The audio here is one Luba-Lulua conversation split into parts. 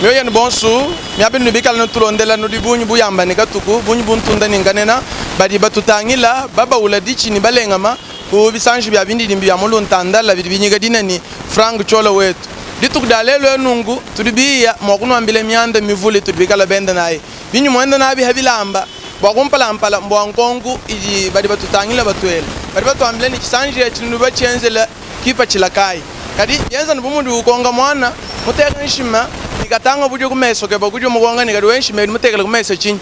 Mioyo yenu bonsu, miaba inudi bikale nutulondela, nudi bungi buyamba ne katuku, bungi bu ntunda ne nkanena, badi batutangila, babaula ditshi ne balengama ku bisanji bia bindidimbi bia mu luntandala bidi binyika dina ne, Franck Ciola Wetu. Dituku dia lelu elu nunku, tudi biya mua kunuambila mianda mivule itudi bikale benda nayi. Bindi muenda nabi ha bilamba bua kumpalampala mbua nkonku idi badi batutangila batuela. Badi batuambila ne, tshisanji etshi nudi batshienzela kipatshila kayi? Kadi bienza anu bu mudi ukonka muana muteka nshima ne katanga budia ku mesu keba kudi umukonka ne, Kadi we nshima edi mutekela ku mesu tshinyi?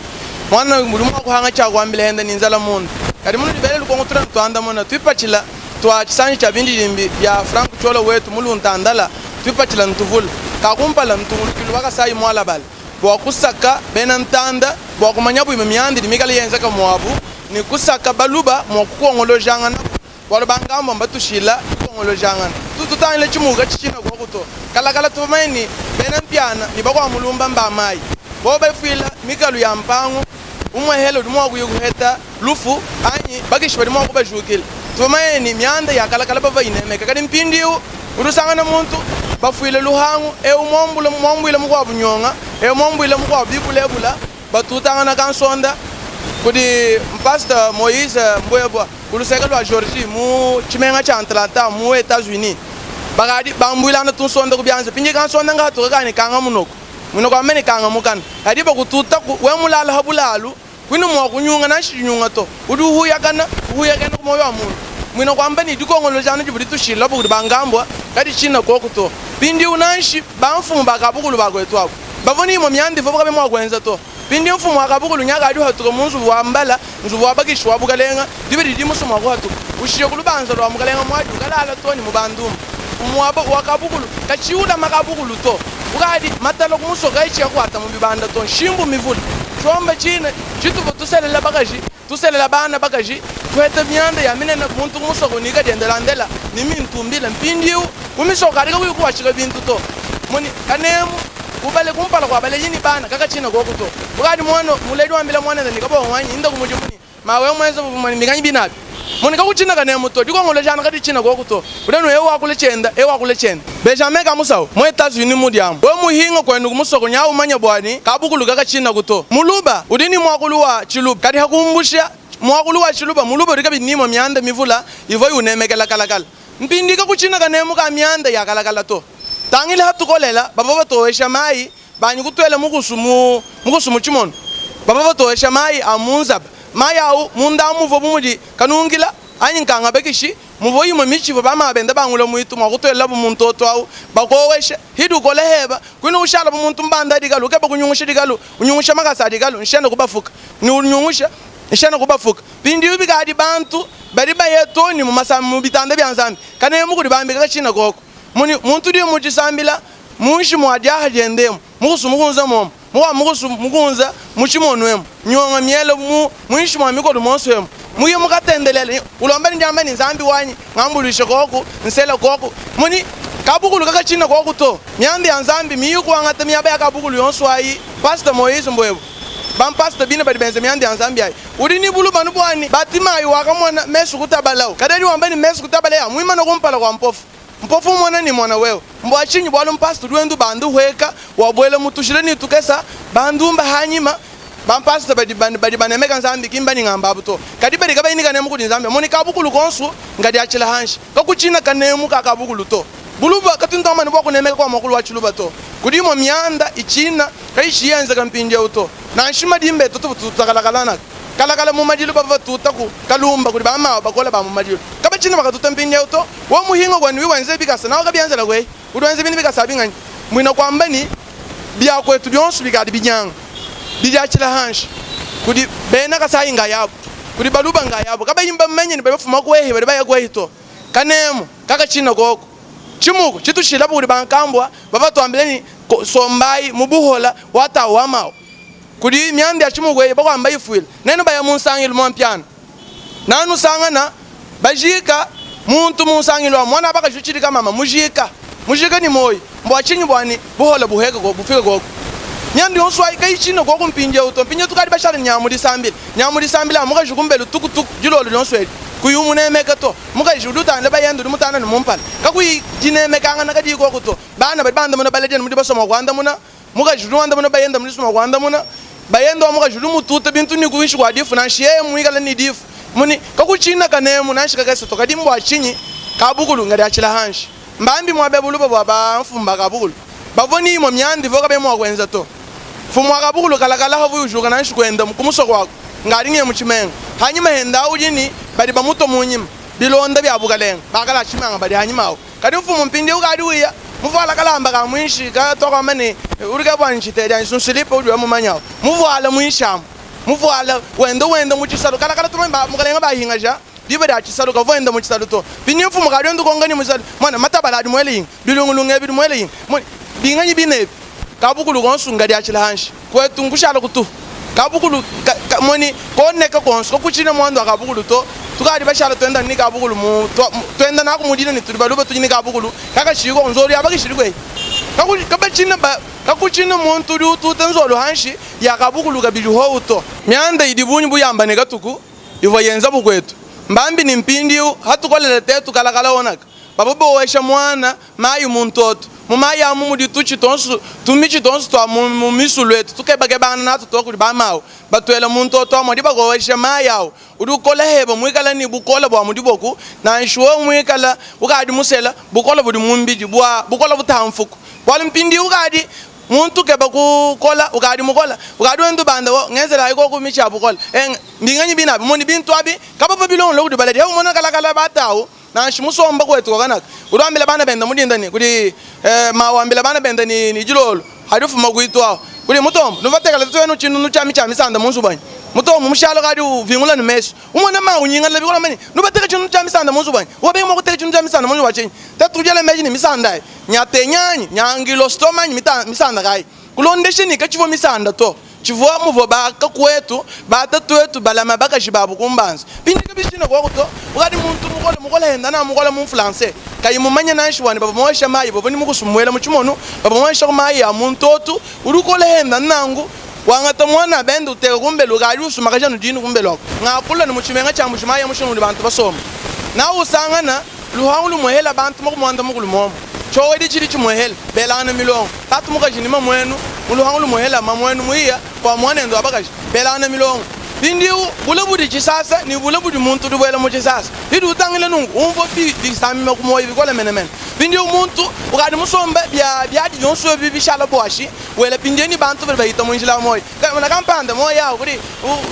Muana udi mua kuhanga tshia kuambila henda ne nzala munda. Kadi munudi bele lukonko tudi anu tuandamuna tuipatshila tua tshisanji tshia bindidimbi bia Franck Ciola wetu mu Luntandala, tuipatshila ntuvula. Ka kumpala ntungulukilu wa Kasayi mualabale bua kusaka bena ntanda bua kumanyabu imue mianda idi mikale yenzeka muabu ne kusaka baluba mua kukongolojanganabu Bualu bankambua mbatushila dikongolojangana. Tutu tutangila tshimuka tshitshina kuoku to. Kalakala tuvua bamanye ne, bena mpiana ne bakua mulumba mba mayi. Bobo bafuila mikalu ya mpangu, umuehele udi mua kuya kuheta lufu anyi bakishi badi mua kubajukila. Tuvua bamanye ne, mianda ya kalakala bavua bayinemeka. Kadi mpindiu udi usangana muntu bafuile luhangu, eu muambuile mukuabu nyonga, eu muambuile mukuabu bibulebula, batutangana kansonda kudi mpasita Moise Mbuebua. Ku luseke lua Georgie, mu tshimenga tshia Atlanta, mu Etats-Unis, bakadi bambuilangana tunsonda ku bianza. Pindie kansonda ngahatuka ka ne kanga munoko, munoko amba ne kanga mukana. Kadi bakututaku, we mulala ha bulalu, kuina mua kunyunga nansha dinyunga to. Udi uhuyakana, uhuyakena ku muoyo wa muntu. Muina kuamba ne dikongolojana divua ditushilabu kudi bankambua kaditshina koku to. Pindiu nanshi bamfumu ba kabukulu ba kuetu abu bavua ne imue mianda ivuabu kabayi mua kuenza to. Mpindiu mfumu wa kabukulu nyakadi uhatuka mu nzubu wa mbala, nzubu wa bakishi wa bukalenga, diba didi musue mua kuhatuka, ushiya ku lubanza lua mukalenga muadi ukalala to ne mu bandumba. Mfumu wa kabukulu katshiyi ulama kabukulu to, ukadi matala ku musoko kayi akuata mu bibanda to, nshimbu mivule. Tshiomba tshine tshituvua tuselela bakaji, tuselela bana bakaji, tuheta mianda ya minene muntu ku musoko ne kadiendelandela ne mintumbila. Mpindiu ku misoko kadi kakuyi kuatshika bintu to. Muni kanemu kubale kumpala kua baledi ne bana kakatshina koku to. Ukadi muana muledi wambila muanende ne kabongo wanyi inda ku mudimu ne mawe muenza buvumani mikanyi binabi. Muni kakutshina kanemu to, dikongolojana kaditshina koku to. Udenu eu wakula tshienda, eu wakula tshienda. Benjamin Kamusau, mu Etats-Unis mudi amu. Wewe muhinga kuenu ku musoko nya umanya bua ni kabukulu kakatshinaku to. Muluba udi ni muakulu wa tshiluba, kadi hakumbusha muakulu wa tshiluba, muluba udi kabidi ni imue mianda mivula ivua yunemekela kalakala. Mpindi kakutshina kanemu ka mianda ya kalakala to. Tangila hatukolela, bavua batowesha mayi banyi kutuela mukusu mu mukusu mu tshimono. Bavua batowesha mayi a mu nzaba. Mayi au munda muvua bu mudi kanunkila anyi nkangabekishi, muvua imue mitshi ivua bamama benda bangula muitu mua kutuelabu mu ntoto au, bakowesha. Hidi ukola heba, kuina ushala bu muntu mbanda dikalu, ukeba kunyungusha dikalu, unyungusha makasa a dikalu, nshena kubafuka, ne unyungusha, nshena kubafuka. Mpindiu bikadi bantu badi baye too ne mu masamba mu bitanda bia Nzambi, kanemu kudi bambika katshina koko. Muni muntu udi mu disambila munshi mua diaha diende emu, mukusu mukunza momu, mukua mukusu mukunza mu tshimonu emu, nyonga miele mu muinshi mua mikolu monso emu, muye mukatendelele, ulomba ne diamba ne, Nzambi wanyi, ngambuluishe koku, nsela koku. Muni kabukulu kakatshina koku to. Mianda ya Nzambi miyi kuangata miaba ya kabukulu yonso ayi. Pastor Moise Mbuebu, ba mpasita bine badi benza mianda ya Nzambi ayi. Udi ne bulubanu buani. Batimayi wakamona mesu kutabalau. Kadi adi wamba ne mesu kutabalaya muimane kumpala kua mpofu. Mpofu umona ne mona wewe. Mbua tshinyi? Bualu mpasita udi wenda ubanda uhueka, wabuela mu tushila ne tukesa, bandumba hanyima. Ba mpasita badi badi banemeka Nzambi ki mbani ngamba abu to. Kadi badi kabayi ne kanemu kudi Nzambi. Moni kabukulu konsu nkadiatshila hanshi. Kakutshina kanemu ka kabukulu to. Buluba katu ntuamba ne bua kunemeka kua muakulu wa tshiluba to. Kudi imue mianda itshina kayitshiyi yenzeka mpindieu to. Nansha madimba etu tuvua tututakalakalana kalakala mu madilu bavua batutaku kalumba kudi bamawa bakola ba mu madilu. Kabatshina bakatuta mpindieu to. Wewe muhinga kuenu wi wenze bikasa nawe kabienzela kueyi. Udi wenza bintu bikasa abi nganyi? Mbuena kuamba ne bia kuetu bionso bikadi binyanga bidiatshila hanshi kudi bena Kasayi ngayabu, kudi baluba ngayabu kabayi bamanye ne badi bafuma kuehi badi baya kuehi to. Kanemu kakatshina koko. Tshimuku tshitushilabu kudi bankambua bavua batuambila ne sombayi mu buhola wa tawu wa mawu. Kudi mianda ya tshimuku eyi bakuamba ifuila nenu baya mu nsangilu mua mpiana nanusangana bajika muntu mu nsangilu wa muana bakaji utshidi kamama mujika mujika ne moyi mbua tshinyi bua ne buhola buheke bufike koko mianda yonso ayi kayitshina koko mpindieu to mpindieu tukadi bashale nya mu disambila nya mu disambila mukaji kumbelu tukutuku dilolo dionso edi kuyi umunemeka to mukaji udi utangila bayende udi mutangila ne mumpala kakuyi dinemekangana kadiyi koko to bana badi bandamuna baledi anu mudi basua mua kuandamuna. Mukaji udi wandamuna bayende mudisu mua kuandamuna. Bayende wa mukaji udi umututa bintu ne kuinshi kua difu nansha yeye muikale ne difu. Muni kakutshinna kanemu nansha kakese to. Kadi mbua tshinyi kabukulu ngadiatshila hanshi? Mbambi muabe buluba bua bamfumu ba kabukulu bavua ne imue mianda ivua kabayi mua kuenza to. Mfumu wa kabukulu kalakala havuyi ujuka nansha kuenda ku musoko aku ngadi ngiye mu tshimenga. Hanyima hende awu udi ne badi bamutua mu nyima bilonda bia bukalenga bakala tshimanga badi hanyima awu. Kadi mfumu mpindieu ukadi uya muvuala kalamba ka muinshi ka tuakuamba ne udi ka bua ntshitedi anyi sunsulipe udi mumanya awu muvuala muinshi amu muvuala wenda wenda mu tshisalu kalakala tumanye ba mukalenga bahingaja diba dia tshisalu kavua wenda mu tshisalu to mpindieu mfumu kadi wenda ukonka ne mu tshisalu muana matabala adi muele yinga bilungulungu ebi bidi muele yinga binganyi bine ebi kabukulu konsu ngadiatshila hanshi Kuetu nkushala kutuhu kabukulu ka, ka, moni koneka konso kakuchina muandu wa kabukulu to. Tukadi bashala tuenda ni kabukulu mu tua, tuenda naku mudina ni tudi baluba tudi ni kabukulu kakashiko nzolu ya bakishili kwe. Kaku kabachina ba kakuchina muntu udi ututa nzolu hanshi ya kabukulu kabidi howu to. Mianda idi bunyi buyamba ne katuku ivua yenza bukwetu mbambi ni mpindiu hatukolela tetu kalakala onaka bavua bowesha muana Mayi mu ntoto. Mu mayi amu mudi tutshi tuonso, tumitshi tuonso tua mu misulu etu tukebakebangana natu tua kudi bamawu, batuela mu ntoto amu. Adi bakowesha mayi awu, udi ukola heba muikala ne bukola bua mu diboku, nansha wewe muikala ukadi musela, bukola budi mu mbidi bua bukola butamfuku. Bualu mpindiu ukadi muntu ukeba kukola, ukadi mukola, ukadi wenda ubanda, wo ngenzelayi koku mitshi ya bukola, e, mbinganyi binabi moni bintu abi kabavua bilongolola kudi baledi. Hewe umona kalakala batawu Nansha musomba kuetu kwakanaka, udi wambila bana benda mu dinda ne kudi ma wambila bana benda ne ne dilolo adi ufuma kuitu ahu kudi mutombo nuvatekela tatu wenu tshinunu tshia mitshia misanda mu nzubu anyi? Mutombo mushale kadi uvingula ne mesu umona ma unyingalala bikola wamba ne nubateka tshinunu tshia misanda mu nzubu anyi? Wabenga mua kuteka tshinunu tshia misanda mu nzubu wa tshinyi? Tatu udi ela meji ne misanda ayi nya tenya anyi nya angilostoma anyi misanda kayi? Kulondesha ne katshivua misanda to. Tshivua muvua ba kakuetu, ba tatuetu balama bakaji babu ku mbanza. Mpindieu kabishina kuoku to. Ukadi muntu mukole, mukole henda na mukole mu mflanse. Kayi mumanye nanshi bua ne bavua muosha mayi, bavua ne mukusu muela mu tshimonu, bavua muoshaku mayi a mu ntotu. Udi ukola henda nangu, wangata muana bende uteka kumbelu, ukadi usumakaja anu dinu kumbelu aku. Ngakula ne mu tshimenga tshia Mbuji-Mayi ya mushinga mudi bantu basomba. Nawu usangana luhangu lumuehela bantu makumu mukulu momo. Tshiowedi tshidi tshimuehela, belangana milongo. Tatu mukaji ne mamuenu mu luhangu lumuehela mamuenu muiya kua muanende wa bakaji, belangana milongo. Mpindiu bule budi tshisasa ne bule budi muntu udi ubuela mu tshisasa. Bidi utangila nunku umvua bisamima ku muoyo bikole menemene. Mpindiu muntu ukadi musombe bia biadi bionso ebi bishala buashi wela pindiu ne bantu badi bahita mu njila wa muoyo. Mona kampanda muoyo awu kudi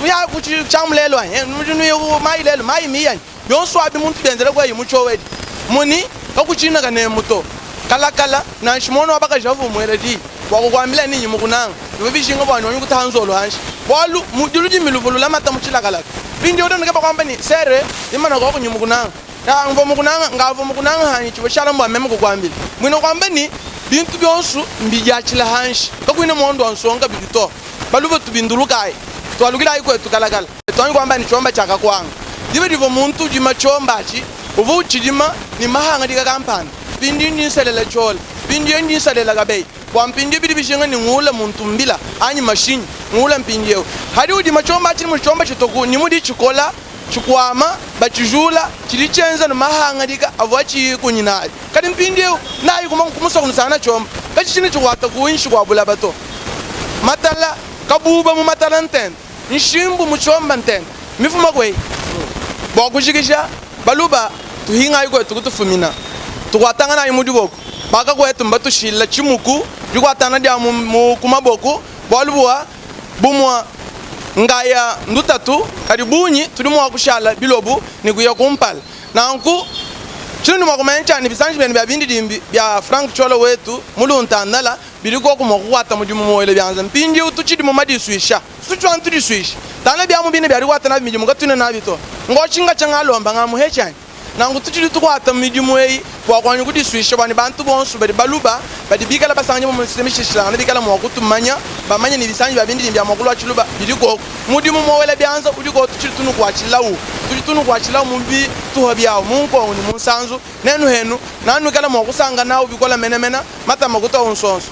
uya ku tshiamu lelu anyi? Nudi nuya ku mayi lelu, mayi miya anyi? Bionso abi muntu bienzela kueyi mu tshiowedi. Muni kakutshina kanemu to. Kalakala, nansha muana wa bakaji avua umuela diyi bua kukuambila ne, Nyimukunanga, bivua bijinga bua nyuanyi kutaha nzolo hanshi, bualu mudi ludimi luvua lulamata mu tshilakalaka. Mpindieu Donoke bakuamba ne, Sere, imana kuaku nyimukunanga. Ka, mvua mukunanga, ngavua mukunanga hanyi, tshivua tshishala mbua meme kukuambila. Mbuena kuamba ne, bintu bionso mbidiatshila hanshi, kakuena muondo wa nsonga kabidi to. Baluba tubindulukayi, tualukilayi kuetu kalakala. Tuanji kuamba ne, tshiomba tshia kakuanga. Diba divua muntu udima tshiomba atshi, uvua utshidima ne mahangadika kampanda. Mpindiu ndi nselela tshiola, mpindieu ndi nsalela kabeyi, bua mpindieu bidi bijinga ne ngula muntu mbila anyi mashinyi ngula mpindieu. Hadi udima tshiomba atshi ne mudi tshiomba tshitoku ne mudi tshikola, tshikuama, batshijula, tshidi tshienza ne mahangadika avua tshiyi kunyina abi. Kadi mpindieu nayi kuma kumusoko nusangana tshiomba katshitshina tshikuata kuinshi kua bulaba to. Matala kabuba mu matala ntente. Nshimbu mu tshiomba ntenta mifuma kueyi. Bua kujikija, baluba tuhingayi kuetu kutufumina, tukuatanganayi mu diboku. Bakakuetu mbatushila tshimuku dikuatana dia mu ku maboku, bualu bua bumua ngaya ndutatu, kadi bunyi tudi mua kushala bilobu ne kuya kumpala. Nanku tshinudi mua kumanya ntshia ne bisanji bienu bia bindidimbi bia Franck Ciola wetu mu Luntandala Bidi koku mua kukuata mudimu muwele bianza. Mpindieu tutshidi mu madisuisha. Tutshidi anu tudisuisha. Tangila biamu bine bia dikuata nabi midimu katuena nabi to. Ngotshi ngatshia ngalomba ngamuhetshi anyi? Nanku tutshidi tukuata midimu eyi bua kuanji kudisuisha bua ne bantu bonso badi baluba badi bikala basanganyibua mu nsese mishilashilangane bikala mua kutumanya, bamanye ne bisanji bia bindidimbi bia muakulu wa tshiluba bidi koku. Mudimu muowela bianza udi koku tutshidi tunukuatshilawu. Tudi tunukuatshilawu mu bituha biawu, mu nkongo ne mu nsanzu. Nenu henu nanuikala mua kusanka nawu bikola menamena. Matama kutua nsonso.